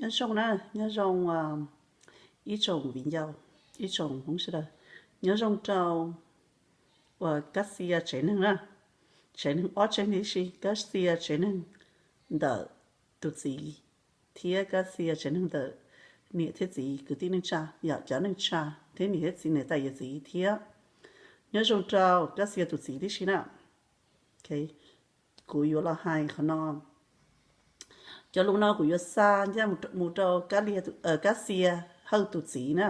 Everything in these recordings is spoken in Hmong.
Nyob zoo na, nyob zoo ib tsoom viv ncaus, ib tsoom Hmoob sawv daws. Nyob zoo rau uas Kab Xia tsev neeg na, tsev neeg ob tsev neeg tib si, Kab Xia tsev neeg ntawm tus txiv thiab Kab Xia tsev neeg ntawm niam thiab txiv kwv tij neej tsa, yog cov neej tsa thiab niam thiab txiv, niam tais yawm txiv thiab. Nyob zoo rau Kab Xia tus txiv tib si na. Kuv yuav los hais qhov no, cov lus no kuv yuav xa ncaj mus rau Kab Xia Hawj tus txiv na,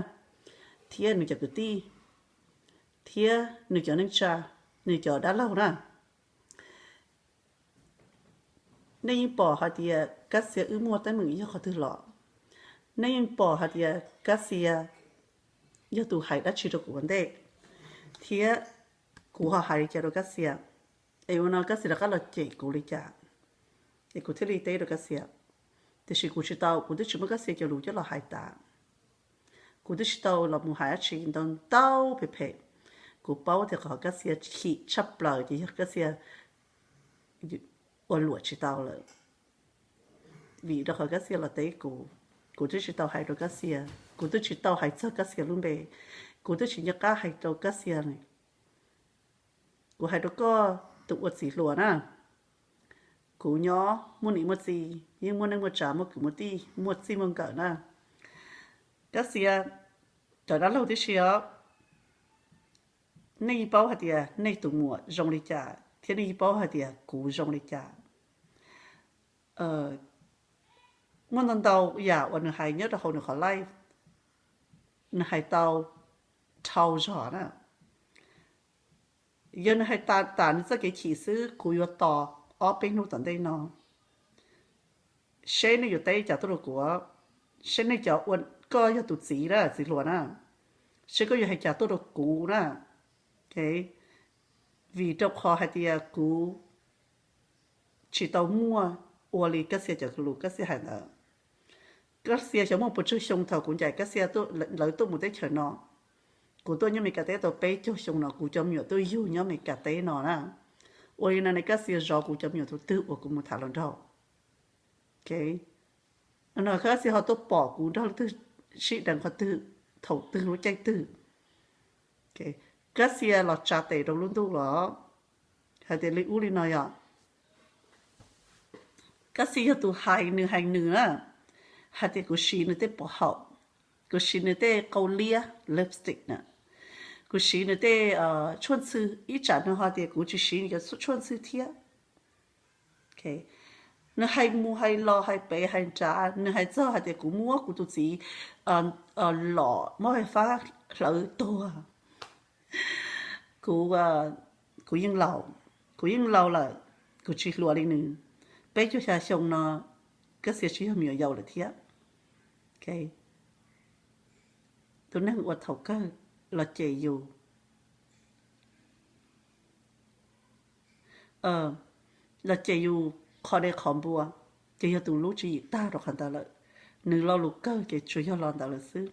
thiab nws cov kwv tij, thiab nws cov neej tsa, nws cov dab laug na. Nej yeej pom hais tias Kab Xia wb muaj teeb meem yog qhov twg los? Nej yeej pom hais tias Kab Xia yog tus hais dab tsi rau kuv ua ntej, thiab kuv ho hais li cas rau Kab Xia? Es ua no Kab Xia rov qab los cem kuv li cas, es kuv thiaj li teb rau Kab Xia. Tiam sis kuv tsis tau, kuv twb tsis muab Kab Xia cov lus coj los hais tas. Kuv twb tsis tau los mus hais dab tsi ntau ntau phem phem. Kuv paub tias qhov Kab Xia chim tshaj plaws ces yog Kab Xia ua luam tsis tau lawm. Vim rau qhov Kab Xia los teb kuv, kuv twb tsis tau hais rau Kab Xia, kuv twb tsis tau hais txog Kab Xia lub npe, kuv twb tsis nco qab hais rau Kab Xia li. Kuv hais rau koj tus ua txiv hluas na, kuv nyob muaj niam muaj txiv, yeej muaj neej muaj tsav, muaj kwv muaj tij, muaj txij muaj nkawm na. Kab Xia, cov dab laug tib si os, nej yeej paub hais tias nej tus muam zoo li cas thiab nej yeej paub hais tias kuv zoo li cas. Muaj ntau ntau yam uas nws hais nyob rau hauv nws qhov live, nws hais tau dhau zog na. Yog nws hais tas nws txoj kev chim xwb, kuv yuav tos ob peb hnub tom ntej no seb nej yuav teb cas tuaj rau kuv, seb nej cov ua, koj yog tus txiv na, txiv hluas na, seb koj yuav hais cas tuaj rau kuv na. Vim rau qhov hais tias kuv tsis tau muaj ua li Kab Xia cov lus Kab Xia hais ntawd. Kab Xia xyov muaj puas tsawg xyoo thaum kuv ncaim Kab Xia lawv tuaj mus teb chaws no. Kuv tuaj nyob Meskas teb tau peb caug xyoo no, kuv cov me nyuam tuaj yug nyob Meskas teb no na. Ua li no ne, Kab Xia zov kuv cov me nyuam tus twg uas kuv mus tham hluas nraug? No Kab Xia ho tuaj pom kuv nrog leej twg sib deev qhov twg, thaum twg, lub caij twg? Kab Xia los tsa tes rau lub ntuj los hais tias li ub li no yom. Kab Xia yog tus hais, nws hais nws na, hais tias kuv siv nws tej pov haum, kuv siv nws tej qau liab, lipstick na, kuv siv nws tej tshuaj ntxhw. Ib tsam nws ho tias kuv tsis siv nws cov tshuaj ntxhw thiab. Nws hais mus hais los, hais pem hais nrad, nws hais txog hais tias kuv muab kuv tus txiv Lom Mab Hais Fab hlawv tuag. Kuv, kuv yeej laus, kuv yeej laus lawm, kuv tsis hluas li nws. Peb caug xya xyoo no, Kab Xia tsis yog me nyuam yaus lawm thiab. Tus neeg uas thaum kawg los cem yus, los cem yus qhov dev qhov npua, ces yog tus lub tswv yim tag rau qhov ntawd lawm. Nws lo lus kawg ces tsuas yog lo ntawd lawm xwb.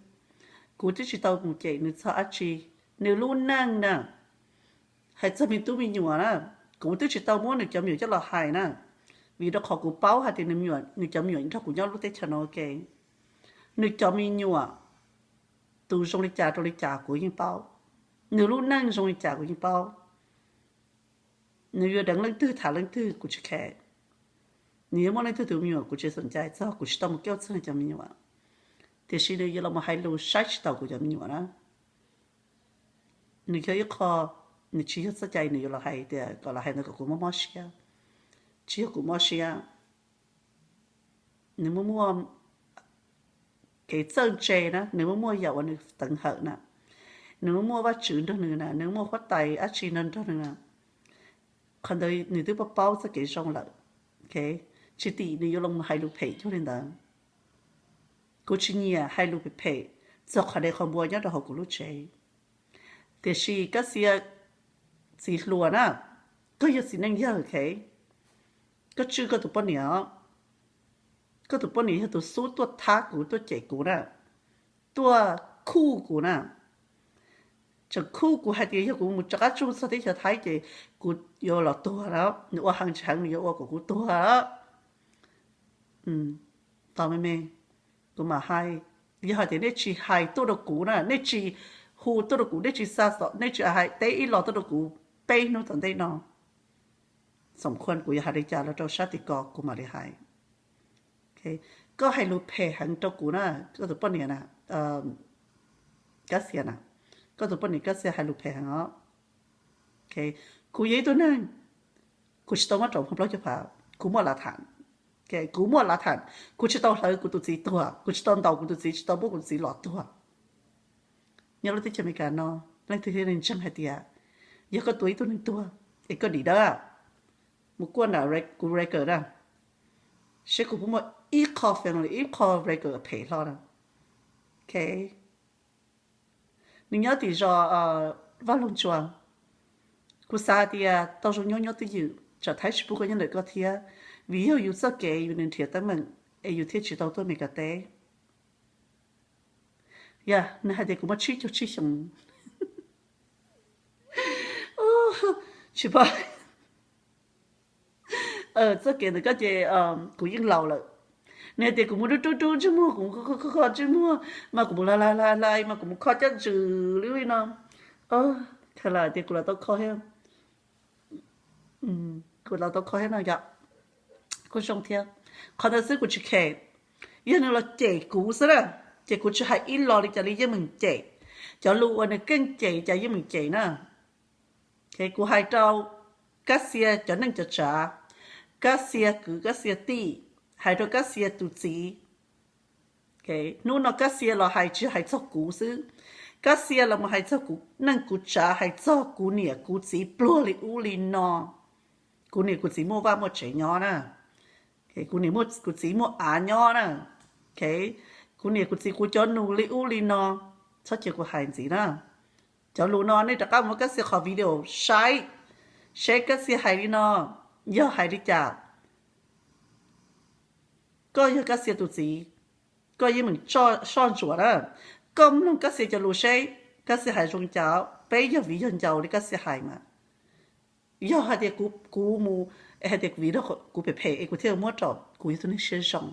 Kuv twb tsis tau mus cem nws txog dab tsi. Nws lub neej na, hais txog me tub me nyuam na, kuv twb tsis tau muab nws cov me nyuam coj los hais na, vim rau qhov kuv paub hais tias nws cov me nyuam nrog kuv nyob lub teb chaws no ua ke. Nws cov me nyuam tus zoo li cas rau li cas kuv yeej paub, nws lub neej zoo li cas kuv yeej paub. Nws yuav deev leej twg tham leej twg kuv tsis kheev, nws yuav muaj leej twg tus me nyuam kuv tsis xom cai txog, kuv tsis tau mus kauj txog nws cov me nyuam. Tiam sis nws yuav los mus hais lus saib tsis taus kuv cov me nyuam na. Nws yog ib qho, nws tsis yog txoj cai nws yuav los hais tias kom los hais ntawd kom kuv mob mob siab. Tsis yog kuv mob siab. Nws muaj muaj kev txawj ntse na, nws muaj muaj yam uas nws teev hawm na, nws muaj muaj Vajtswv nrog nws na, nws muaj huab tais dab tsi nrog nrog nws na. Qhov ntawd nws twb paub paub txoj kev zoo lawm. Tsis tim nws yuav los hais lus phem cuag li ntawd. Kuv tsis nyiam hais lus phem phem txog qhov dev qhov npua nyob rau hauv kuv lub tsev. Tiam sis Kab Xia txiv hluas na, koj yog txiv neej yawg, koj tswj koj tus poj niam os. Koj tus poj niam yog tus xub tuaj thab kuv, tuaj cem kuv na, tuaj khuj kuv na. Tseem khuj kuv hais tias yog kuv mus rov qab tsuj txog teb chaws Thaib ces kuv yuav los tuag lawm, nws ua heev tsis heev nws yuav ua kom kuv tuag lawm. Tos me me, Kuv mam hais, yog hais tias nej tsis hais tuaj rau kuv na, nej tsis hu tuaj rau kuv, nej tsis xa xov, nej tsis hais teb ib los tuaj rau kuv peb hnub tom ntej no, xoom khuam kuv yuav hais li cas los rau sab tim ko kuv mam li hais. Koj hais lus phem heev rau kuv na, koj tus poj niam na, Kab Xia na, koj tus poj niam Kab Xia hais lus phem heev os. Kuv yog ib tug neeg, kuv tsis tau muab rau plaub caug phav, kuv muaj lav tham, kuv muaj lav tham, kuv tsis tau hlawv kuv tus txiv tuag, kuv tsis tau ntaus kuv tus txiv, tsis tau muab kuv tus txiv los tuag. Nyob lub teb chaws Amelikas no, leej twg thiaj li ntseeg hais tias yog koj tua ib tug neeg tuag es koj dim dawb, mus kuaj nram kuv record na, seb kuv puas muaj ib qho family, ib qho record phem hlo na. Ok, nws nyob tim zos Vaj Loog Tsua. Kuv xav tias tau zoo nyob nyob twj ywm, tsam Thaib tsis pub koj nyob ntawm koj thiab, vim yog yus txoj kev yus nws nrhiav teeb meem es yus thiaj tsis tau tuaj Amelikas teb. Yog nws hais tias kuv muaj tsib caug tsib xyoos, tsis pom, txoj kev ntawm koj ces kuv yeej laus lawm. Nws hais tias kuv mus rub rub rub ntsej muag, kuv kho kho ntsej muag, mas kuv mus lais lais lais lais, mas kuv mus kho caj ntsws li li no. Khaws lawm tias kuv los tau kho thiab, kuv los tau kho thiab no yom. Kuj zoo thiab, qhov ntawd xwb kuv tsis khem. Yog nws los cem kuv xwb na, ces kuv tsis hais ib los li cas li yeej meem cem. Cov lus uas nws keej cem cas yeej meem cem na. Kuv hais rau Kab Xia cov neej cov tsav, Kab Xia kwv Kab Xia tij, hais rau Kab Xia tus txiv. Hnub no Kab Xia los hais tsis hais txog kuv xwb, Kab Xia los mus hais txog kuv neej kuv tsav, hais txog kuv niam kuv txiv pluag li ub li no. Kuv niam kuv txiv muaj vaj muaj tsev nyob na, kuv niam kuv txiv muaj av nyob na, kuv niam kuv txiv kuv cov nus li ub li no. Txhob cia kuv hais ntxiv na. Cov lus no nej rov qab mus muab Kab Xia qhov video saib, seb Kab Xia hais li no yog hais li cas. Koj yog Kab Xia tus txiv, koj yeej meem soj ntsuam na. Koj mloog Kab Xia cov lus seb Kab Xia hais zoo li cas, peb yog viv yog ncaus li Kab Xia hais mas. Yog hais tias kuv mus, hais tias kuv viv rau kuv phem phem es kuv thiaj muab rau, kuv yog tus neeg siab zoo.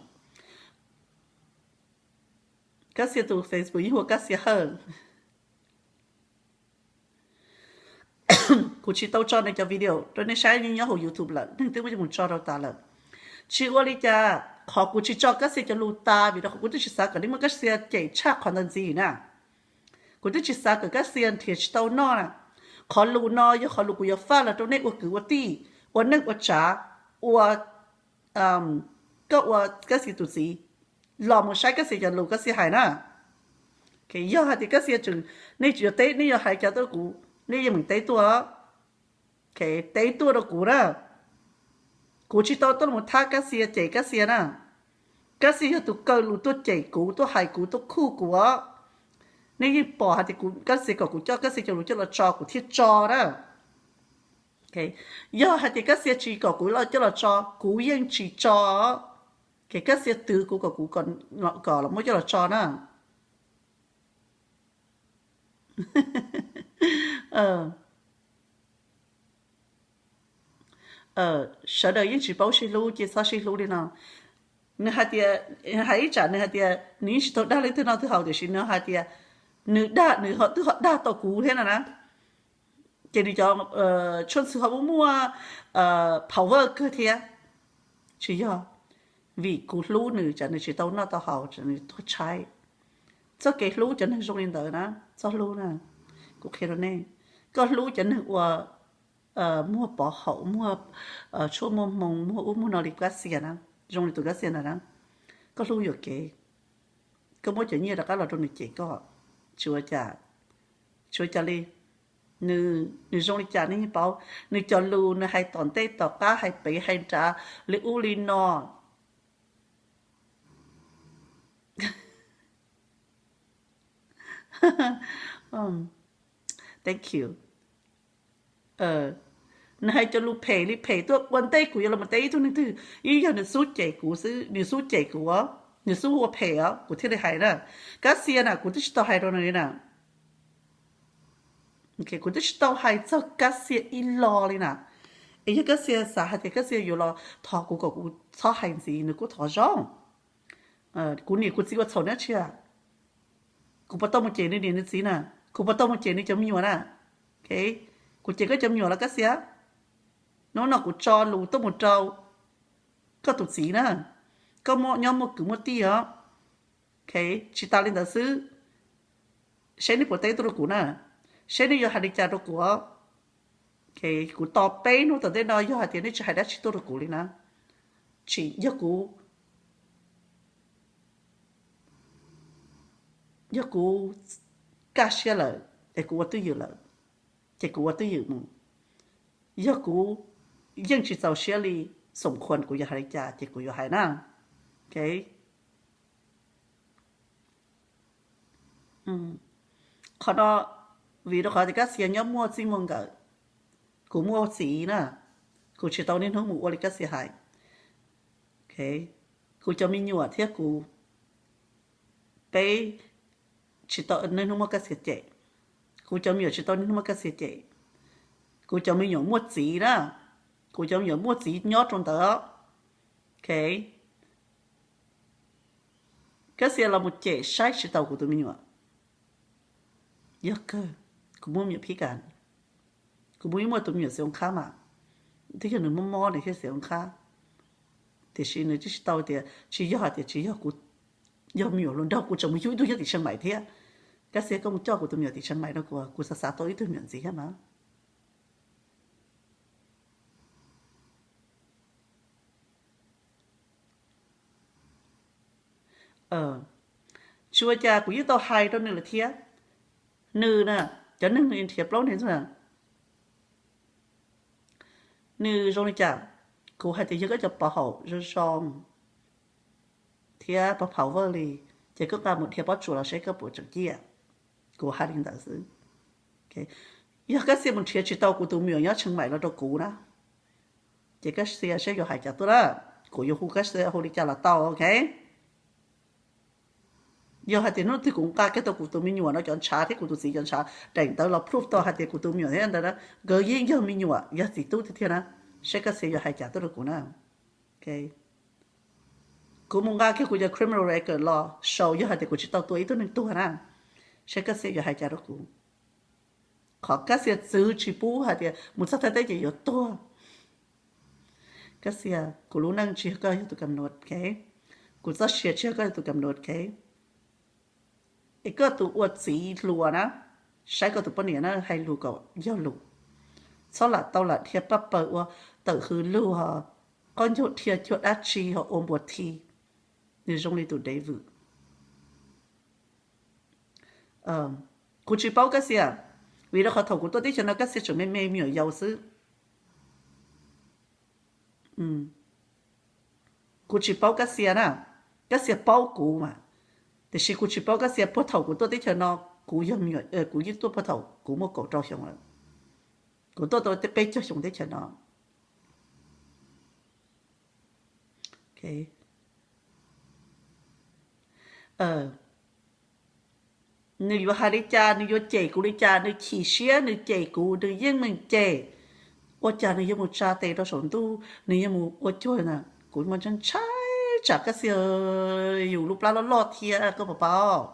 Kab Xia tus Facebook yeej hu ua Kab Xia Hawj. Kuv tsis tau tso nws cov video rau nej saib, nyob hauv YouTube lawm, neeg twb muab mus tso rau tas lawm. Tsis ua li cas, qhov kuv tsis tso Kab Xia cov lus tas vim rau qhov kuv twb tsis xav kom nej muab Kab Xia cem tshaj qhov ntawd ntxiv na. Kuv twb tsis xav kom Kab Xia nrhiav tsis tau noj na. Qhov lus no yog qhov lus kuv yuav faj los rau nej ua kwv ua tij, ua neej ua tsav, ua, koj ua Kab Xia tus txiv, los mus saib Kab Xia cov lus Kab Xia hais na. Yog hais tias Kab Xia tseem, nej yuav teb, nej yuav hais cas tuaj kuv, nej yeej meem teb tuaj, teb tuaj rau kuv na. Kuv tsis tau tuaj los thab Kab Xia, cem Kab Xia na. Kab Xia yog tus kaw lus tuaj cem kuv, tuaj hais kuv, tuaj khuj kuv os. Nej yeej pom hais tias kuv, Kab Xia kom kuv coj Kab Xia cov lus coj los tso kuv thiaj tso na. Yog hais tias Kab Xia tsis kom kuv coj los tso, kuv yeej tsis tso. Ces Kab Xia twv kuv kom kuv kom los muab coj los tso na. Sawv daws yeej tsis paub sib hlub, cia txhob sib hlub li no. Nws hais tias, hais ib tsam nws hais tias nws yeej tsis tau dag leej twg noj twg haus, tiam sis nws hais tias nws dag, nws twb ho dag tau kuv thiab no na. Ces nws cov tshuaj ntxhw ho muaj muaj power kawg thiab. Tsis yog, vim kuv hlub nws, tsam nws tsis tau noj tau haus, tsam nws tuag tshaib. Txoj kev hlub cov neeg zoo li ntawd na, txhob hlub na. Kuv qhia rau nej, koj hlub cov neeg uas muag pov haum, muag tshuaj muag hmoo, muag ub muag no li Kab Xia na, zoo li tus Kab Xia ntawd na, koj hlub yuam kev. Koj muab cov nyiaj rov qab los rau nws cem koj, tsis ua cas, tsis ua cas li. Nws zoo li cas nej yeej paub. Nws cov lus nws hais tom ntej tom qab, hais pem hais nrad, li ub li no. Thank you. Nws hais cov lus phem li phem tuaj, ua ntej kuv yuav los teb ib tug neeg twg, yeej yog nws xub cem kuv xwb, nws xub cem kuv, nws xub ua phem os, kuv thiaj li hais na. Kab Xia na, kuv twb tsis tau hais rau nws li na. Kuv twb tsis tau hais txog Kab Xia ib lo li na. Es yog Kab Xia xav hais tias Kab Xia yuav los thov kuv kom kuv txhob hais ntxiv, nws kuj thov zoo. Kuv niam kuv txiv ua txhaum dab tsi? Kuv puas tau mus cem nws niam nws txiv na? Kuv puas tau mus cem nws cov me nyuam na? Kuv cem koj cov me nyuam los Kab Xia? Hnub no kuv tso lus tuaj mus rau koj tus txiv na, koj nyob muaj kwv muaj tij os. Tsis tas li ntawd xwb, seb neb puas teb tuaj rau kuv na, seb neb yuav hais li cas rau kuv. Kuv tos peb hnub tom ntej no yog hais tias neb tsis hais dab tsi tuaj rau kuv li na, tsis yog kuv, yog kuv kaj siab lawm es kuv ua twj ywm lawm, ces kuv ua twj ywm mus. Yog kuv yeej tsis txaus siab li, xoom khuas kuv yuav hais li cas ces kuv yuav hais na. Qhov no vim rau qhov tias Kab Xia nyob muaj txij muaj nkawm, kuv muaj txiv na, kuv tsis tau niaj hnub mus ua li Kab Xia hais. Kuv cov me nyuam thiab kuv, peb tsis tau niaj hnub muab Kab Xia cem. Kuv cov me nyuam tsis tau niaj hnub muab Kab Xia cem. Kuv cov me nyuam muaj txiv na, kuv cov me nyuam muaj txiv nyob rau ntawd. Kab Xia los mus cem saib tsis taus kuv tus me nyuam. Yog kawg, kuv muaj me nyuam phib kas, kuv muaj ib muaj tus me nyuam Xiv Oos Qhab mas, twb yog nws mob mob nws thiaj Xiv Oos Qhab. Tiam sis nws tsis tau tias, tsis yog hais tias tsis yog kuv, yog me nyuam hluas nraug kuv tseem mus yug ib tug nyob tim Tsheej Maim thiab. Kab Xia koj mus coj kuv tus me nyuam tim Tsheej Maim no kuv, kuv xav xav tau ib tug me nyuam ntxiv thiab mas. Tsis ua cas, kuv yeej tau hais rau nws lawm thiab. Nws na, cov neeg nws nrhiav plaub neeg xwb na, nws zoo li cas, kuv hais tias yog koj cov pov haum zoo zoo thiab pov power li, ces koj nqa mus dhia pob tsuas los seb koj puas tseem ciaj. Kuv hais li ntawd xwb. Yog Kab Xia mus nrhiav tsis tau kuv tus me nyuam nyob Tsheej Maim los rau kuv na, ces Kab Xia seb yuav hais cas tuaj na, kuv yuav hu Kab Xia hu li cas los tau, ok. Yog hais tias hnub twg kuv nqa kiag tau kuv tus me nyuam no cov ntshav thiab kuv tus txiv cov ntshav daim ntawv los proof tau hais tias kuv tus me nyuam thiab ntawd na, nkawd yeej yog me nyuam yog txiv tub tiag tiag na, seb Kab Xia yuav hais cas tuaj rau kuv na. Kuv mus nqa kiag kuv cov criminal record los sau yog hais tias kuv tsis tau tua ib tug neeg tuag na, seb Kab Xia yuav hais cas rau kuv. Qhov Kab Xia txwv tsis pub hais tias mus txog Thaib teb ces yuav tuag. Kab Xia, kuv lub neej tsis yog koj yog tus kam nuv, ok. Kuv txoj sia tsis yog koj yog tus kam nuv, ok. Es koj tus ua txiv hluas na, saib koj tus poj niam na hais lus kom yog lus. Txhob lam tau lam dhia paj paws ua tawm hws lug, qoj ncaug dhia cuag dab tsi ho ua npuas thi, nws zoo li tus dev vwm. Kuv tsis paub Kab Xia, vim rau qhov thaum kuv tuaj teb chaws no Kab Xia tseem me me me nyuam yaus xwb. Kuv tsis paub Kab Xia na, Kab Xia paub kuv mas, tiam sis kuv tsis paub Kab Xia puag thaum kuv tuaj teb chaws no, kuv yog me nyuam, kuv yeej tuaj puag thaum kuv muaj kaum rau xyoo lawm. Kuv tuaj tau peb caug xyoo teb chaws no. Nws yuav hais li cas, nws yuav cem kuv li cas, nws chim siab nws cem kuv, nws yeej meem cem. Ua cas nws yuav mus tsa tes rau saum ntuj, nws yuav mus ua cuag na. Kuv mas ntshai ntshai tsam Kab Xia, yus lub plab loj loj thiab koj puas paub.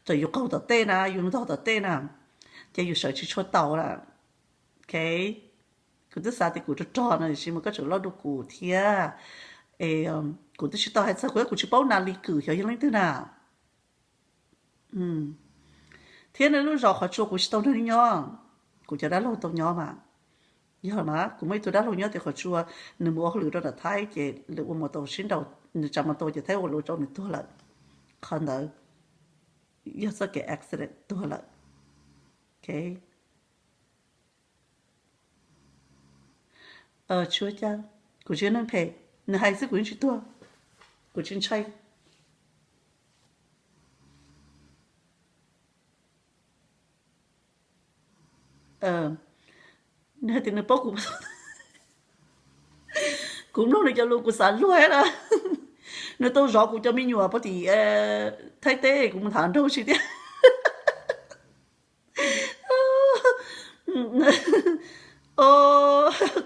Txawm yus qaug tom tej na, yus ntog tom tej na, ces yus sawv tsis tshua taus lawm. Ok, kuv twb xav tias kuv rog rog no tiam sis mas koj tseem loj dua kuv thiab. Es kuv twb tsis tau hais txog, kuv, kuv tsis paub nas li kwm xyov yog leej twg na. Thiab nws lub zos Qhov Tsua kuv tsis tau nrog nws nyob, kuv cov dab laug tau nyob mas. Yog mas kuv muaj ib tug dab laug nyob tim Qhov Tsua, nws mus ua hauj lwm rau nram Thaib ces lawv ua mos tau sib nraus, nws tsav mos tau ces Thaib ua luv rau nws tuag lawm. Qhov ntawd yog txoj kev accident tuag lawm. Ok. Tsis ua cas, kuv tsis yog neeg phem, nws hais xwb kuv yeej tsis tuag, kuv tsis ntshai. Nws hais tias nws paub kuv, kuv mloog nws cov lus kuv xav luag na. Nws tau zov kuv cov me nyuam puag tim Thaib teb, kuv mus tham nraug tsis tiag.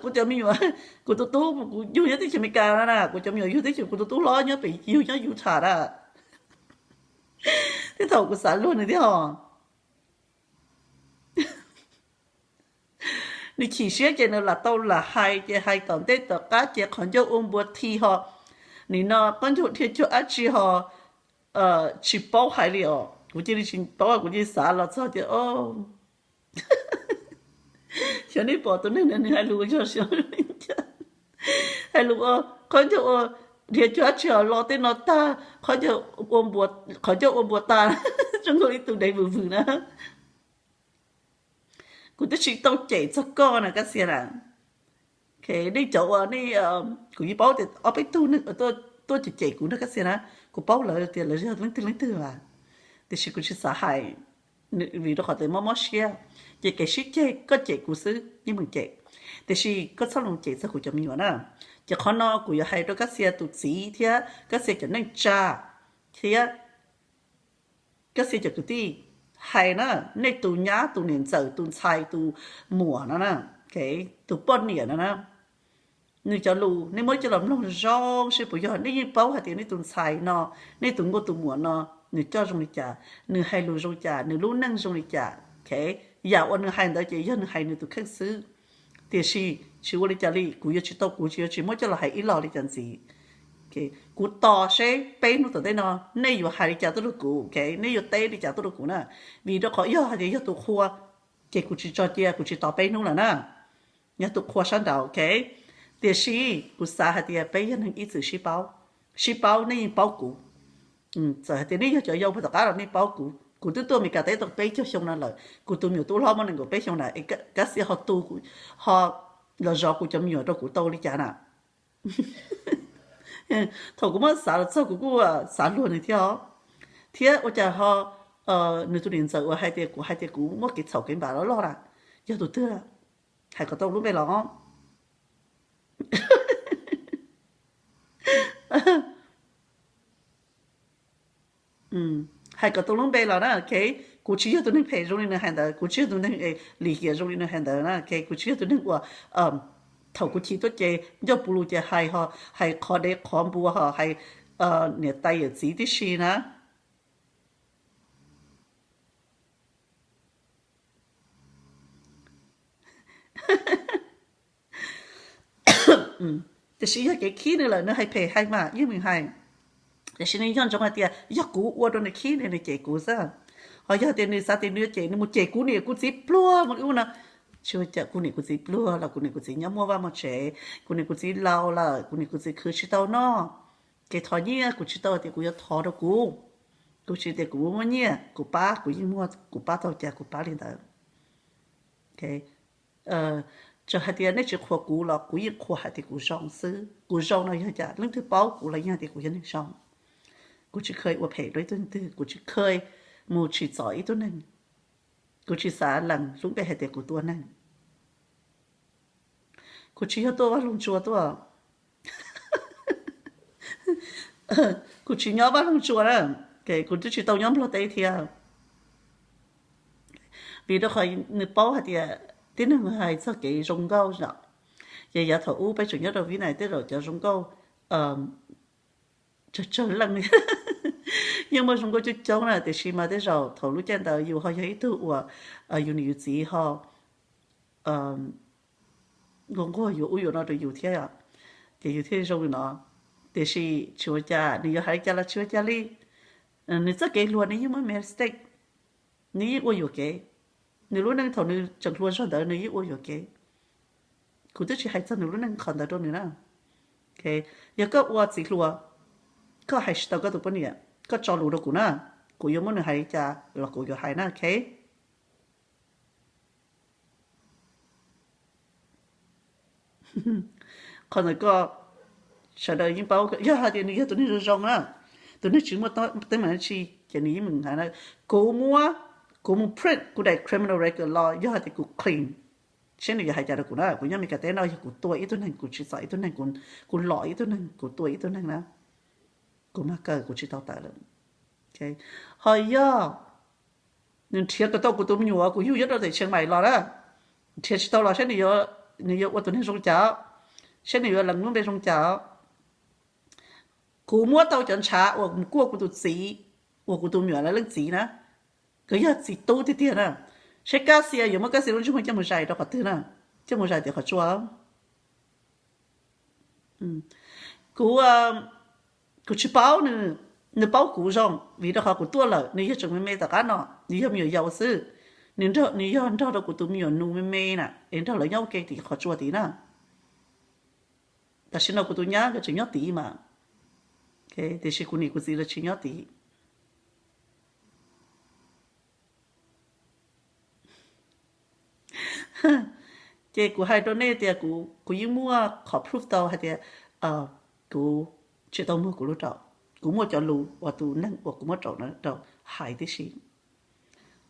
Kuv cov me nyuam, kuv tus tub, kuv yug nyob teb chaws Amelikas no na, kuv cov me nyuam yug teb chaws, kuv tus tub hlob nyob pem, yug nyob Utah na. Thiab thaum kuv xav luag nws thiab os, nws chim siab ces nws lam tau lam hais, ces hais tom ntej tom qab ces qhov ncauj ua npua thi ho, nim no qhov ncauj dhia cuag dab tsi ho, tsis paub hais li os. Kuv cia li tsis paub, kuv cia li xav los txog tias, xyov nej pom tus neeg no nws hais lus yog xyov hais lus ua qhov ncauj ua dhia cuag dab tsi ho lo tej no tag, qhov ncauj ua npua tas, zoo nkaus li tus dev vwm vwm na. Kuv twb tsis tau cem txog koj na Kab Xia na. Nej cov uas nej, kuv yeej paub tias ob peb tug neeg tuaj cem cem kuv na Kab Xia na, kuv paub lawv tias lawv yog leej twg leej twg as, tiam sis kuv tsis xav hais, vim rau qhov tias mob mob siab. Ces kev sib ceg koj cem kuv xwb yeej meem cem, tiam sis koj txhob los cem txog kuv cov me nyuam na. Ces qhov no kuv yuav hais rau Kab Xia tus txiv thiab Kab Xia cov neej tsa thiab Kab Xia cov kwv tij hais na, nej tus nyab tus niam ntxawm tus ntxhais tus muam no na, tus poj niam no na, nws cov lus nej muab coj los mloog zoo seb puas yog. Nej yeej paub hais tias nej tus ntxhais no, nej tus nkauj tus muam no, nws coj zoo li cas, nws hais lus zoo li cas, nws lub neej zoo li cas. Yam uas nws hais ntawd ces yog nws hais nws tus kheej xwb. Tiam sis tsis ua li cas li, kuv yuav tsis tau, kuv tsis yuav tsis muab coj los hais ib los li cas ntxiv. Kuv tos seb peb hnub tom ntej no nej yuav hais li cas tuaj rau kuv, nej yuav teb li cas tuaj rau kuv na. Vim rau qhov yog hais tias yog tus qhua, ces kuv tsis tso cia, kuv tsis tos peb hnub lawm na. Yog tus qhua sab nraud, ok. Tiam sis kuv xav hais tias peb yog neeg ib txwm sib paub, sib paub, nej yeej paub kuv. Txawm hais tias nej yog cov yau puag tom qab los nej paub kuv. Kuv twb tuaj Amelikas teb tau peb caug xyoo no lawm, kuv tus me nyuam tub hlob muaj nees nkaum peb xyoo na, es Kab Xia ho tu, ho los zov kuv cov me nyuam rau kuv tau li cas na. Thaum kuv muab xav los txog kuv kuj xav luag nws thiab os. Thiab ua cas ho nws tus niam ntxawm uas hais tias kuv, hais tias kuv muaj kev txhaum kev npam loj loj na, yog tus twg? Hais kom tau lub npe los. Hais kom tau lub npe los na, ok. Kuv tsis yog tus neeg phem zoo li nws hais ntawd, kuv tsis yog tus neeg lim hiam zoo li nws hais ntawd na, ok. Kuv tsis yog tus neeg uas thaum kuv chim tuaj ces ncauj puv lus ces hais, hais qhov dev qhov npua, hais niam tais yawm txiv tib si na. Tiam sis yog kev khib nws lawm nws hais phem hais mas yeej meem hais. Tiam sis nws nco ntsoov hais tias yog kuv ua rau nws khib nws, nws cem kuv xwb. Ho yog tias nws xav tias nws yuav cem, nws mus cem kuv niam kuv txiv pluag mus ub no, tsis ua cas. Kuv niam kuv txiv pluag los kuv niam kuv txiv nyob muaj vaj muaj tsev, kuv niam kuv txiv laus lawm, kuv niam kuv txiv khwv tsis tau noj. Kev thov nyiaj kuv tsis tau tias kuv yuav thov rau kuv, kuv tsis tias kuv muaj nyiaj kuv pab, kuv yeej muaj, kuv pab tau cas kuv pab li ntawd. Txawm hais tias nej tsis qhuas kuv los kuv yeej qhuas hais tias kuv zoo xwb. Kuv zoo no yog cas, leej twg paub kuv los yeej hais tias kuv yog neeg zoo. Kuv tsis kheev ua phem rau ib tug twg, kuv tsis kheev mus tsim txom ib tug neeg. Kuv tsis xav lees lub npe hais tias kuv tua neeg. Kuv tsis yog tuaj Vaj Loog Tsuas tuaj. Kuv tsis nyob Vaj Loog Tsuas na, kuv twb tsis tau nyob Nplog teb thiab. Vim rau qhov nws paub hais tias tib neeg hais txog kev zoo nkauj no, ces yav thaum ub peb tseem nyob rau Vib Nais tej zaum cov zoo nkauj tsawg tsawg leej yeej muaj zoo nkauj coob coob na, tiam sis mas tej zaum thaum lub caij ntawd yus ho yog ib tug uas yus niam yus txiv ho nquag nquag yuav ub yuav no rau yus thiab, ces yus thiaj zoo li no. Tiam sis tsis ua cas, nws yuav hais li cas los tsis ua cas li. Nws txoj kev hluas nws yeej muaj mistake, nws yeej ua yuam kev. Nws lub neej thaum nws tseem hluas zog ntawd nws yeej ua yuam kev. Kuv twb tsis hais txog nws lub neej qhov ntawd rau nws na. Yog koj ua txiv hluas, koj hais tsis tau koj tus poj niam, koj tso lus rau kuv na, kuv yuav muab nws hais li cas los kuv yuav hais na, ok. Qhov ntawd koj, sawv daws yeej paub, yog hais tias nws yog tus neeg zoo zoo na, tus neeg tsis muaj teeb meem dab tsi, ces nws yeej meem hais na. Kuv muab, kuv mus print kuv daim criminal record los yog hais tias kuv clean, seb nws yuav hais cas rau kuv na. Kuv nyob Meskas teb no yog kuv tua ib tug neeg, kuv tsim txom ib tug neeg, kuv lom ib tug neeg, kuv tua ib tug neeg na, kuv mag kaw kuv tsis tau tawm lawm. Ho yog nws nrhiav kom tau kuv tus me nyuam kuv yug nyob rau tim Tsheej Maim los na, nrhiav tsis tau los saib nws yuav ua tus neeg zoo cas, saib nws yuav lees lub npe zoo cas. Kuv muab tau cov ntshav uas mus kuaj kuv tus txiv, uas kuv tus me nyuam lawv leej txiv na, koj yog txiv tub tiag tiag na, saib Kab Xia yuav muab Kab Xia lub ntsej muag coj mus zais rau qhov twg na, coj mus zais tim qhov tsua. Kuv, kuv tsis paub nws, nws paub kuv zoo vim rau qhov kuv tuaj lawm, nws yog tseem me me tom qab no, nws yog me nyuam yaus xwb. Nws nrog, nws yog nrog rau kuv tus me nyuam nus me me na, es nrog lawv nyob ua ke tim qhov tsua tid na. Tam sim no kuv tus nyab nkawd tseem nyob tid mas, tiam sis kuv niam kuv txiv lawv tsis nyob tid. Ces kuv hais rau nej tias kuv, kuv yeej muaj qhov proof tau hais tias kuv tsis tau muag kuv lub rau, kuv muaj cov lus uas tus neeg uas kuv muab rau na rau hais tib si.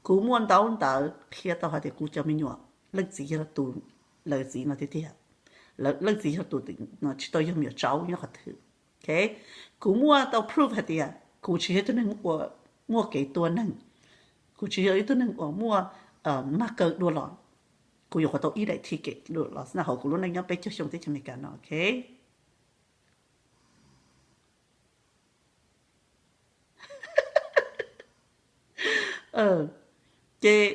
Kuv muaj ntaub ntawv qhia tau hais tias kuv cov me nyuam leej txiv yog tus, lawv txiv no tiag tiag, leej txiv yog tus, tsis tau yog me nyuam tsaub nyob qhov twg. Kuv muaj tau proof hais tias kuv tsis yog ib tug neeg uas muaj kev tua neeg, kuv tsis yog ib tug neeg uas muaj mag kaw dua los, kuv yuav qhuav tau ib daim ticket dua los xwb na hauv kuv lub neej nyob peb caug xyoo teb chaws Amelikas no, ok. Ces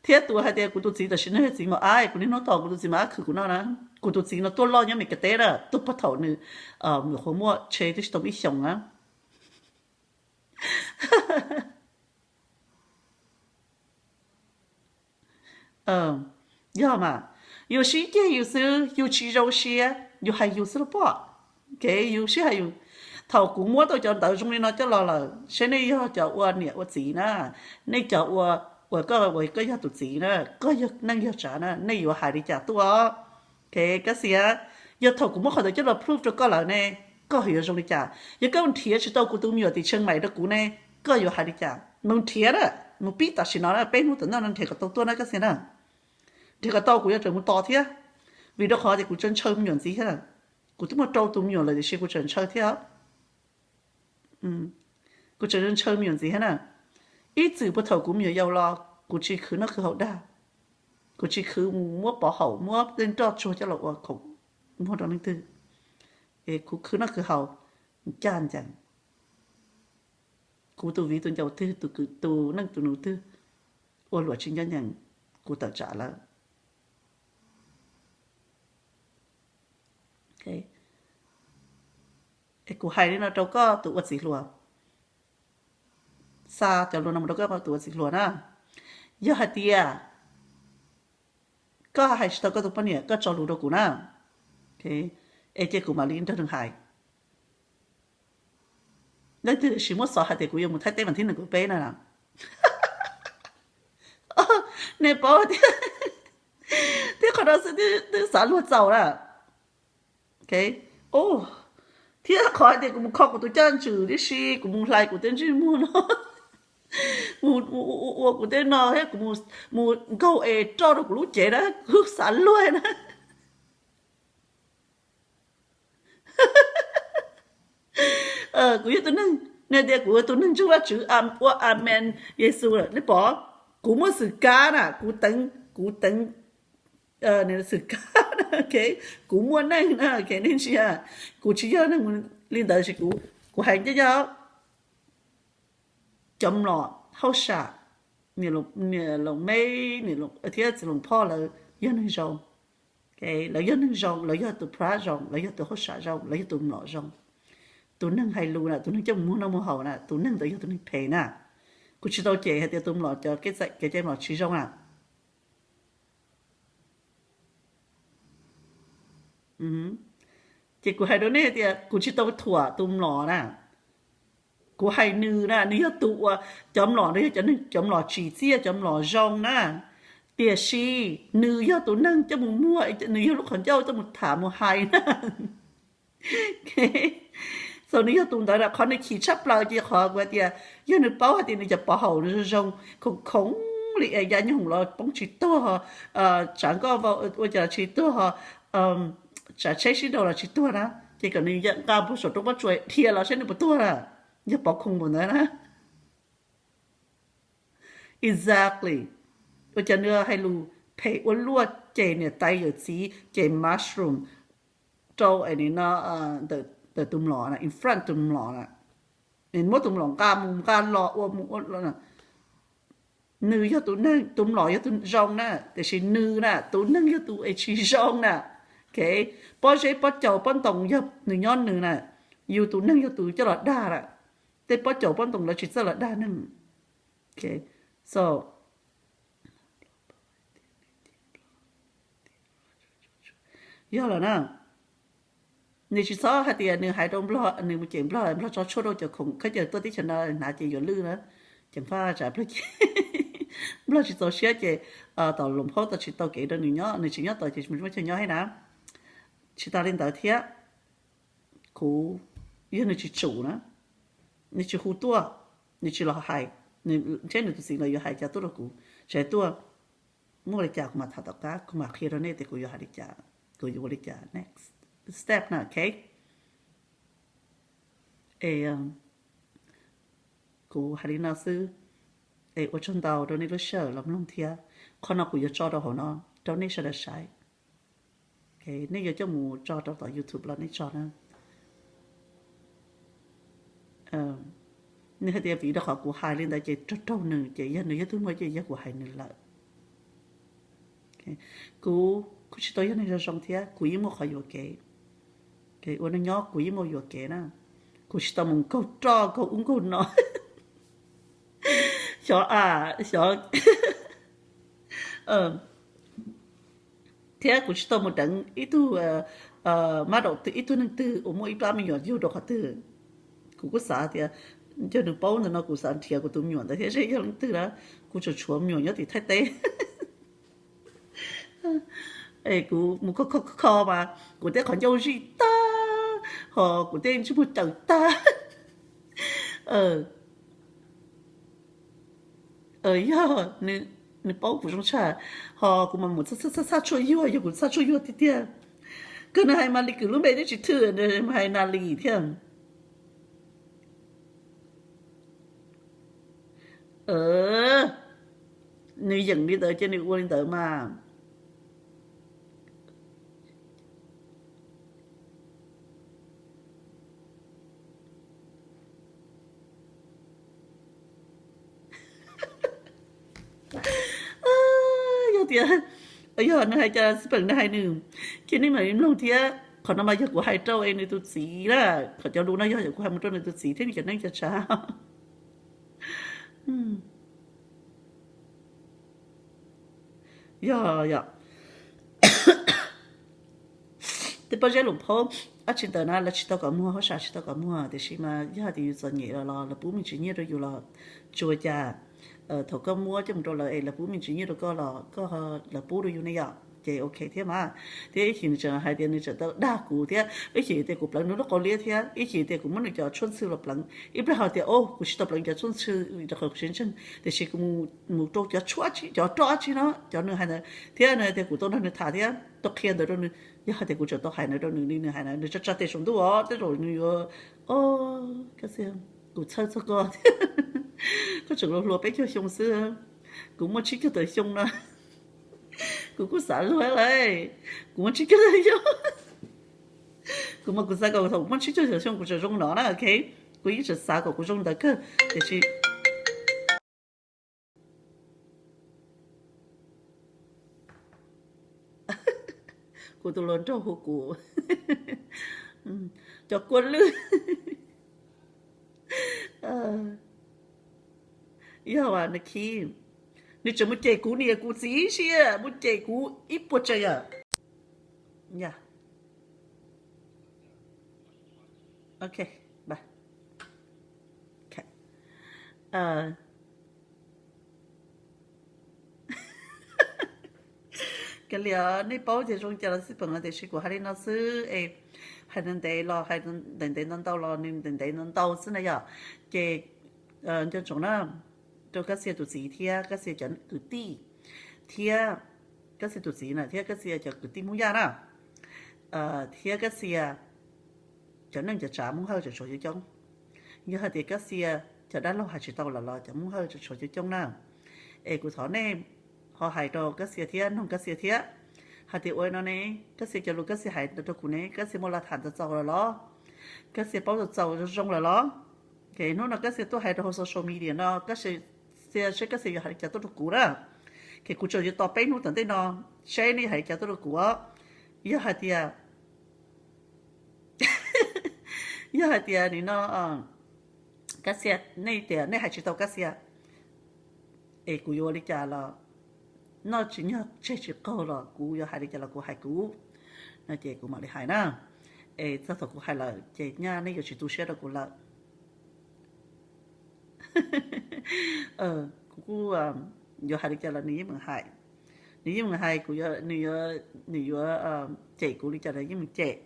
thiab tus hais tias kuv tus txiv tam sim no yog txiv mos ab, kuv niaj hnub tos kuv tus txiv mos ab khwv kuv noj na. Kuv tus txiv no tuaj loj nyob Amelikas teb na, tuaj puag thaum nws nyuam qhuav muaj tsheb twb tsis tau muaj ib xyoos na. Yog mas, yus sib ceg yus xwb, yus tsis zoo siab, yus hais yus xwb los pom. Kev yus sib hais yus. Thaum kuv muab tau cov ntawv zoo li no coj los lawm, seb nej yog cov ua niam ua txiv na, nej cov ua, uas koj, uas koj yog tus txiv na, koj yog neej yog tsav na, nej yuav hais li cas tuaj? Kev Kab Xia, yog thaum kuv muab qhov ntawd coj los proof rau koj lawm ne, koj yuav zoo li cas? Yog koj mus nrhiav tsis tau kuv tus me nyuam tim Tsheej Maim rau kuv ne, koj yuav hais li cas? Mus nrhiav na, mus pib tam sim no na, peb hnub tom ntej no nrhiav kom tau tuaj na Kab Xia na. Nrhiav kom tau kuv yuav tsum mus tos thiab, vim rau qhov tias kuv tseem ntshaw me nyuam ntxiv thiab. Kuv twb muaj rau tus me nyuam lawm tiam sis kuv tseem ntshaw thiab. Kuv tseem ntshaw me nyuam ntxiv thiab na. Ib txwm puag thaum kuv me nyuam yaus los kuv tsis khwv noj khwv haus dag, kuv tsis khwv mus muab pov haum muab tej nroj tsuag coj los ua khoom muag rau leej twg. Es kuv khwv noj khwv haus ncaj ncees. Kuv tus viv tus ncaus twg, tus kwv tus neej tus nus twg ua luam tsis ncaj ncees, kuv tawm tsam lawm. Es kuv hais li no rau koj tus ua txiv hluas, xa cov lus no mus rau koj tus ua txiv hluas na. Yog hais tias koj hais tsis tau koj tus poj niam, koj tso lus rau kuv na, es cia kuv mam li nrog nws hais. Leej twg sim muab xov hais tias kuv yuav mus Thaib teb vas thib nees nkaum peb na, nej paub tias, thiab qhov no xwb twb xav luag txaus na. Thiab qhov hais tias kuv mus kho kuv tus caj ntswg tib si, kuv mus hlais kuv tej ntsej muag no, mus ua kuv tej no thiab kuv mus nkaug es roj rau kuv lub cev na, kuv xav luag na. Kuv yog tus neeg, nej tias kuv yog tus neeg ntseeg Vajtswv ua amen Yexus lawm, nej pom, kuv muaj xwm kab na, kuv teev, kuv teev xwm kab na, kuv muaj neej na, nej ntsia, kuv tsis yog neeg li ntawd, kuv hais ncaj ncaj, cov mlom hauj sam, niam Loos Meb thiab txiv Loos Phoj lawv yog neeg zoo. Lawv yog neeg zoo, lawv yog tus phab zoo, lawv yog tus hauj sam zoo, lawv yog tus mlom zoo. Tus neeg hais lus na, tus neeg coj mus muag noj muag haus na, tus neeg ntawd yog tus neeg phem na. Kuv tsis tau cem hais tias tus mlom cov kev cai mlom tsis zoo na. Ces kuv hais rau nej tias kuv tsis tau thuam tus mlom na. Kuv hais nws na, nws yog tus uas, cov mlom no yog cov neeg, cov mlom tsim txiaj, cov mlom zoo na. Tiam sis nws yog tus neeg coj mus muag, nws yog lub qhov ncauj coj mus tham mus hais na. Txawm nws yog tus ntawd na, qhov nws chim tshaj plaws ces qhov kuv hais tias, yog nws paub hais tias nws cov pov haum nws zoo zoo, khoom khoov li es ya nyooj los poob tsis tuag, tsav nkoj vau ua cas los tsis tuag, tsav tsheb sib nraus los tsis tuag na, ces kom nws nqa mus saum roob pob tsuas dhia los saib nws puas tuag na. Yog pov khoom npaum ntawd na. Exactly. Ua cas nws hais lus phem ua luaj, cem niam tais yawm txiv, cem mushroom rau no, ntawm tus mlom na, in front tus mlom na. Muab tus mlom nqa mus nqa los ua mus ua los, nws yog tus neeg, tus mlom yog tus zoo na, tiam sis nws na, tus neeg yog tus es tsis zoo na. Ok, pob zeb pob caus pob ntoo yog nws nyob nws na, yus tus neeg yog tus coj los dag na. Tej pob caus pob ntoo lawv tsis txawj los dag neeg. So yog lawm na, nws tsis txhob hais tias nws hais rau Nplog, nws mus cem Nplog, Nplog tso tshuaj rau cov khoom khaub ncaws tuaj teb chaws no hnav ces yuav lwj na. Ceev faj tsam Nplog, Nplog tsis txaus siab ces tom Loos Phaub tau tsis tau kev rau nws nyob, nws tsis nyob tod ces tsis muaj chaw nyob thiab na. Tsis tas li ntawd thiab, kuv, yog nws tsis tsum na, nws tsis hu tuaj, nws tsis los hais, nws thiab nws tus txiv los yuav hais cas tuaj rau kuv, tsis hais tuaj, muaj li cas kuv mam tham tom qab, kuv mam qhia rau nej tias kuv yuav hais li cas, kuv yuav ua li cas next step na, ok. Es kuv hais li no xwb, es ua tsaug ntau rau nej lub sij hawm los mloog thiab. Qhov no kuv yuav tso rau hauv no rau nej sawv daws saib. Nej yuav coj mus tso rau tom YouTube los nej tso na. Nws hais tias vim rau qhov kuv hais li ntawd ces raug raug nws ces yog nws yog tus muaj ces yog kuv hais nws lawm. Kuv, kuv tsis tau yog neeg zoo zoo thiab kuv yeej muaj qhov yuam kev. Ua neej nyob kuv yeej muaj yuam kev na. Kuv tsis tau mus nkaug roj nkaug ub nkaug no, xyov a, xyov, thiab kuv tsis tau mus deev ib tug mab daum twg, ib tug neeg twg uas muaj ib plab me nyuam yug rau qhov twg. Kuv kuj xav tias yog nws paub ntawm no kuv xav nrhiav kuv tus me nyuam ntawd thiab seb yog leej twg na. Kuv tseem tshuav me nyuam nyob tim Thaib teb. Es kuv mus kho kho kho mas kuv tej qhov ncauj zij tag, ho kuv tej ntsej muag cawm tag. Yog nws paub kuv zoo tshaj, ho kuv mas mus txhaj txhaj tshuaj yuag, yog kuv txhaj tshuaj yuag tiag tiag. Kawg nws hais Malis Kwm lub npe twb tsis thwj, nws hais Natalie thiab. Nws yeem li ntawd ces nws ua li ntawd mas. Yog tias, yog nws hais cas xij peem nws hais nws, ces nej mam li mloog thiab. Qhov no mas yog kuv hais rau es nws tus txiv na, qhov cov lus no yog kuv hais mus rau nws tus txiv thiab nws cov neej cov tsav. Yog, yog tej pob zeb Loos Phaub dab tsi ntawd na lawv tsis tau kom muag, hauj sam tsis tau kom muag, tiam sis mas yog hais tias yus txom nyem los los lawv pub me ntsis nyiaj rau yus los tsis ua cas. Thaum koj muab coj mus rau lawv es lawv pub me ntsis nyiaj rau koj los koj, lawv pub rau yus ne yom, ces ok thiab mas. Thiab ib chim nws tseem hais tias nws tseem tau dag kuv thiab, ib chim tias kuv pleev nws lub qau liab thiab, ib chim tias kuv muab nws cov tshuaj ntxhw los pleev, ib pliag ho tias o kuv tsis tau pleev cov tshuaj ntxhw rau qhov kuv siab ntseeg, tiam sis kuv mus rau cov tshuaj, cov roj dab tsi no cov nws hais ntawd thiab nws hais tias kuv tau nrog nws tham thiab tau qhia ntawd rau nws. Yog hais tias kuv tseem tau hais ntawd rau nws li nws hais na, nws tsa tsa tes saum ntuj os, tej zaum nws yuav, o, koj xia, kuv txhawj txog koj thiab. Koj tseem hluas hluas peb caug xyoo xwb, kuv muaj tsib caug tawm xyoo no. Kuv kuj xav luag lawm, kuv muaj tsib caug tawm xyoo. Kuv mas kuv xav kom thaum kuv muaj tsib caug tawm xyoo kuv tseem zoo no na, ok. Kuv yeej tseem xav kom kuv zoo ntawd kawg, tiam sis kuv tus hluas nraug hu kuv cov kua lwj. Yog nws khi, nws tseem mus cem kuv niam kuv txiv ib si, mus cem kuv ib puas tsev yam. Ok, bye. Kav liam, nej paub tias zoo cas los xij peem, tiam sis kuv hais li no xwb es hais ntev ntev los hais ntev ntev ntau ntau los nws ntev ntev ntau ntau xwb na yom. Ces nco ntsoov na, rau Kab Xia tus txiv thiab Kab Xia cov kwv tij, thiab Kab Xia tus txiv na thiab Kab Xia cov kwv tij Hmoob Yaj na, thiab Kab Xia cov neej cov tsav Hmoob Hawj tseem tshuav coob coob. Yog hais tias Kab Xia cov dab laug hais tsis tau lawm los cov Hmoob Hawj tseem tshuav coob coob na. Es kuv thov nej ho hais rau Kab Xia thiab noog Kab Xia thiab hais tias ua no ne, Kab Xia cov lus Kab Xia hais ntawd rau kuv ne, Kab Xia muaj laj tham txaus txaus lawm los? Kab Xia paub txaus txaus zoo zoo lawm los? Hnub no Kab Xia tuaj hais rau hauv social media no, Kab Xia saib Kab Xia yuav hais li cas tuaj rau kuv na. Ces kuv tseem yuav tos peb hnub tom ntej no, saib nej yuav hais li cas tuaj rau kuv. Yog hais tias, yog hais tias nim no Kab Xia, nej tias nej hais tsis tau Kab Xia, es kuv yuav ua li cas los, noj tsis nyog tseg tsis qaug los kuv yuav hais li cas los kuv hais kuv, no ces kuv mam li hais na. Es txog thaum kuv hais lawm ces nyaj nej yuav tsis tu siab rau kuv lawm. Kuv kuj yuav hais li cas los nws yeej meem hais, nws yeej meem hais kuv, nws yuav, nws yuav cem kuv li cas los yeej meem cem.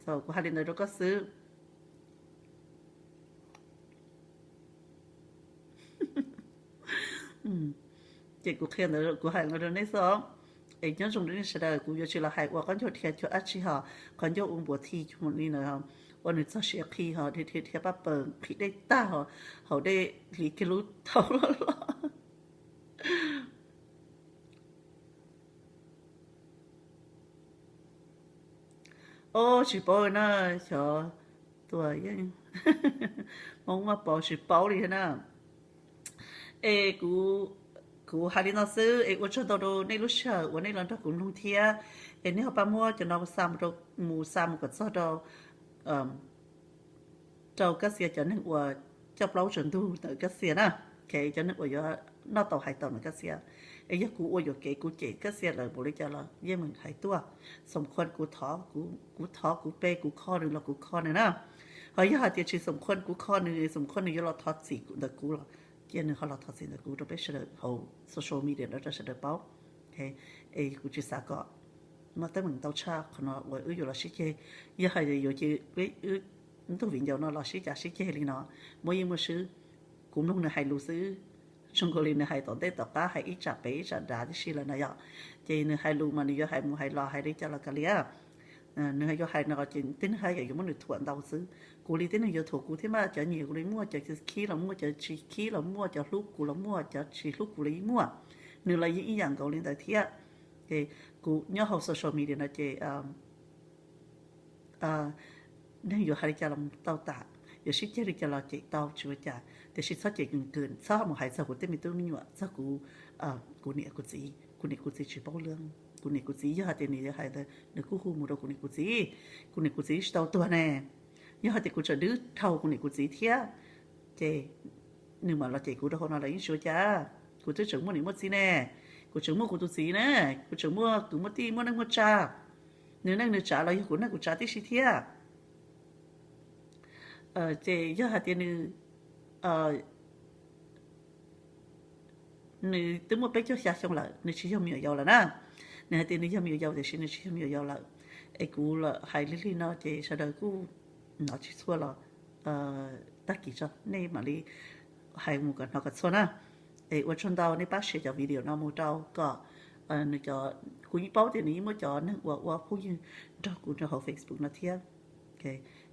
Thaum kuv hais li ntawd rau koj xwb. Ces kuv qhia ntawd kuv hais ntawd rau nej xwb os. Es nyob zoo rau nej sawv daws, kuv yuav tsis los hais ua qhov ncauj dhia cuag dab tsi hos, qhov ncauj ua npuas thi cuag li ntawd, ua nws txog siav qhi hos dhia dhia dhia paj paws qhib dej tag hos, haus dej hliv kiag lub taub hau los. Ob, tsis paub na, xyov tua yeej, Hmoob Vaj Pov tsis paub li thiab na. Es kuv, kuv hais li no xwb es ua tsaug ntau rau nej lub sij hawm uas nej los nrog kuv mloog thiab. Es nej ho pab muab cov no xa mus rau, mus xa mus kom txog rau, rau Kab Xia cov neeg uas coj plaub tsaws ntug ntawm Kab Xia na. Cov neeg uas yuav noj tau hais tau ntawm Kab Xia. Es yog kuv ua yuam kev kuv cem Kab Xia lawm npaum li cas los yeej meem hais tuaj. Xoom Khuam kuv thov, kuv thov kuv pe kuv kho nws los kuv kho nws na. Ho yog hais tias tsis Xoom Khuam kuv kho nws, Xoom Khuam nws yuav los thov txim ntawm kuv los cia nws ho los thov txim ntawm kuv rau peb sawv daws hauv social media no rau sawv daws paub. Es kuv tsis xav kom muaj teeb meem ntau tshaj qhov no uas wb yuav los sib ceg. Yog hais tias yuav ces wb ntug viv ncaus no los sib cav sib ceg li no, muaj yeej muaj swb. Kuv mloog nws hais lus xwb, zoo nkaus li nws hais tom ntej tom qab hais ib tsam pem ib tsam nrad tib si lawm na yom. Ces nws hais lus mas nws yuav hais mus hais los hais li cas los kav liam. Nws yuav hais no ces tib neeg haj yam yuav muab nws thuam ntau xwb. Kuv li tib neeg yuav thuam kuv thiab mas, cov nyiam kuv los muaj, cov khib los muaj, cov tsis khib los muaj, cov hlub kuv los muaj, cov tsis hlub kuv los yeej muaj. Nws los yeej ib yam nkaus li ntawd thiab. Ces kuv nyob hauv social media no ces neeg yuav hais li cas los tau tas, yuav sib ceg li cas los cem tau tsis ua cas, tiam sis txhob cem kws kws, txhob mus hais txog kuv tej me tub me nyuam, txog kuv, kuv niam kuv txiv. Kuv niam kuv txiv tsis paub lawm. Kuv niam kuv txiv yog hais tias nws yuav hais ntawd nws kuj hu mus rau kuv niam kuv txiv. Kuv niam kuv txiv tsis tau tuag ne. Yog hais tias kuv tseem dwb dhau kuv niam kuv txiv thiab, ces nws mam los cem kuv rau hauv no los yeej tsis ua cas. Kuv twb tseem muaj niam muaj txiv ne, kuv tseem muaj kuv tus txiv ne, kuv tseem muaj kwv muaj tij muaj neej muaj tsav. Nws neej nws tsav los yog kuv neej kuv tsav tib si thiab. Ces yog hais tias nws, nws twb muaj peb caug xya xyoo lawm, nws tsis yog me nyuam yaus lawm na. Nws hais tias nws yog me nyuam yaus tiam sis nws tsis yog me nyuam yaus lawm. Es kuv los hais li li no ces sawv daws kuj hnov tsis txhua los tag kis tso nej mam li hais mus kom hnov kom txhua na. Es ua tsaug ntau nej pab share cov video no mus rau kom nws cov, kuv yeej paub tias nws yeej muaj cov neeg uas ua phooj ywg nrog kuv rau hauv Facebook no thiab.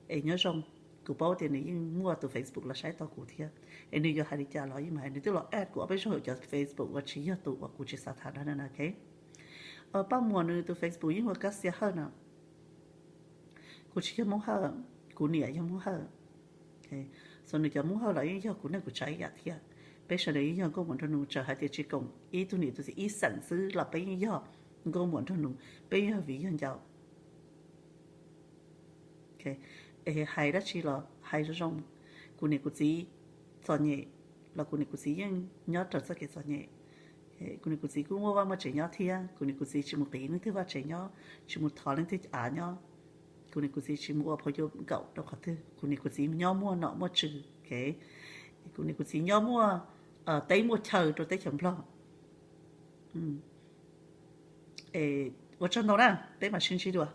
Es nyob zoo, kuv paub tias nws yeej muaj tus Facebook los saib tau kuv thiab. Es nws yuav hais li cas los yeej mus hais, nws twb los add kuv ob peb zaug cov Facebook uas tsis yog tus uas kuv tsis xav tham no na. Paj Muas nws tus Facebook yeej ua Kab Xia Hawj no. Kuv tsis yog Hmoob Hawj, kuv niam yog Hmoob Hawj. Xyov nws cov Hmoob Hawj los yeej yog kuv neej kuv tsav ib yam thiab. Peb sawv daws yeej yog nkauj muam nraug nus, txawm hais tias tsis koom ib tug niam tus txiv ib xeem xwb los peb yeej yog nkauj muam nraug nus, peb yog viv yog ncaus. Es hais dab tsi los hais zoo zoo. Kuv niam kuv txiv txom nyem los kuv niam kuv txiv yeej nyob raws txoj kev txom nyem. Kuv niam kuv txiv kuj muaj vaj muaj tsev nyob thiab. Kuv niam kuv txiv tsis mus qiv leej twg vaj tsev nyob, tsis mus thov leej twg av nyob. Kuv niam kuv txiv tsis mus ua phau yuav nkaum rau qhov twg. Kuv niam kuv txiv nyob muaj nom muaj tswv. Kuv niam kuv txiv nyob muaj teb muaj chaw rau teb chaws Nplog. Ua tsaug ntau na, peb mam sib ntsib dua.